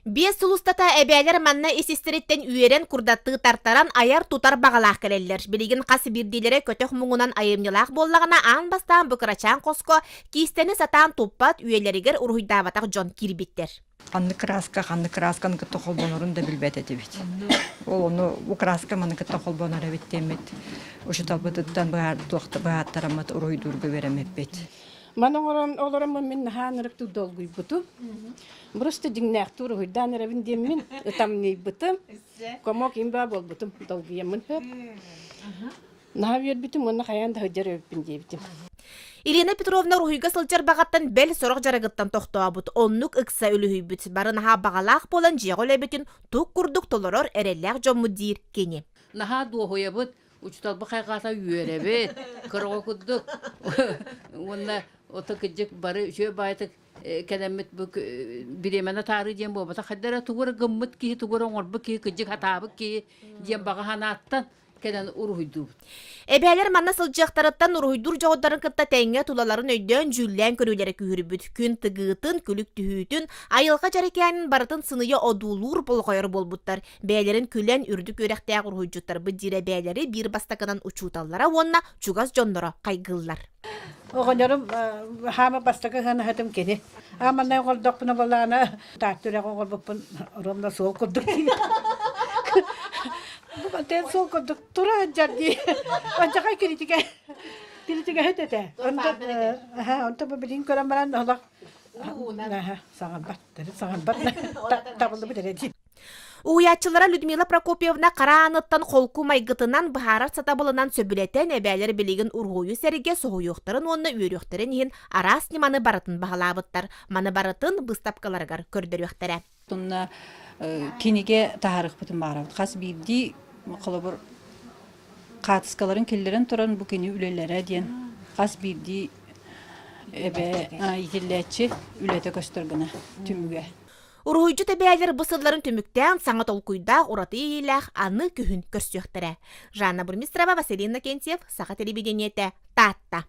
5 сыл устата эбээлэр манна ис-истэриттэн үөрэн курдаттыы тартаран айар-тутар баҕалаах кэлэллэр. Билигин хас биирдиилэрэ көтөх муҥунан айымньылаах буоллаҕына, аан бастаан бу кырачаан хоско киистэни сатаан туппат, үйэлэригэр уруһуйдаабатах дьон киирбиттэр. Ханнык краска ханнык красканы кытта холбонорун да билбэт этибит. Ол ону бу краска маны кытта холбонор эбит диэммит учууталбытыттан быһааттараммыт уруһуйдуурга үөрэммиппит. Маны оҥорон олороммун мин наһаа ынырыктык долгуйбутум. Просто дьиҥнээхтии уруһуйдаан эрэбин диэммин ытамньыйбытым. Комок имба буолбутум, долгуйаммын сөп. Наһаа үөрбүтүм уонна хайаан да сылдьар эбиппин диэбитим. Елена Петровна уруһуйга сылдьар баҕаттан бэл сорох дьарыгыттан тохтообут, оннук ыкса үлүһүйбүт. Бары наһаа баҕалаах буолан дьиэҕэ үлэбитин тук курдук толорор эрэллээх дьоммут диир кини. Наһаа дуоһуйабыт, учууталбыт хайҕаата үөрэбит, кыраҕа курдук. Уонна ото кырдьык бары үчүгэй баайытык кэлэммит бу бириэмэни атаарыы диэн буолбатах. Хайда эрэ тугу эрэ гыммыт киһи, тугу эрэ оҥорбут киһи, кырдьык хатаабыт киһи диэн баҕа санааттан кэлэн уруһуйдуубут. Эбээлэр манна сылдьыахтарыттан уруһуйдуур дьоҕурдарын кытта тэҥҥэ тулаларын өйдөөн дьүүллээн көрүүлэрэ күүһүрбүт. Күн тыгыытын, күлүк түһүүтүн, айылҕа дьэрэкээнин барытын сыныйа одуулуур, болҕойор буолбуттар. Бэйэлэрин күлэн үрдүк үөрэхтээх уруһуйдьуттарбыт диир эбээлэри биир бастакынан учууталлара уонна чугас дьонноро хайгыыллар. Оҕонньорум хаама бастакы ыһыанаһытым кини. Ааманнай оҥордохпуна балаана таатты үрэҕи оҥорбуппун ровно суол курдук дии. Бу тен суол курдук тура сылдьар дии. Ончахай критика критикаһыт этэ. Онто бу билин көрөн баран олох саҥарбат, саҥарбат табыллыбыт эрэ дии. Уһуйааччылара Людмила Прокопьевна хара ааныттан холку майгытынан, быһаарар сатабылынан сөбүлэтэн, эбээлэр билигин уруһуйу сэргэ соһуйуохтарын уонна үөрүөхтэрин иһин араас ньыманы барытын баһылаабыттар. Маны барытын быыстапкаларыгар көрдөрүөхтэрэ. Тунна кинигэ таһаарыахпытын баҕарабыт. Хас биирдии холобур хаартыскаларын киллэрэн туран бу кини үлэлэрэ диэн хас биирдии эбээ иитиллээччи үлэтэ көстөр гына түмүгэ. Уруһуйдьут эбээлэр бу сылларын түмүктээн саҥа толкуйдаах, ураты иэйиилээх аны күһүн көрсүөхтэрэ. Жанна Бурмистрова, Василий Иннокентьев, Саха телевидениетэ, Таатта.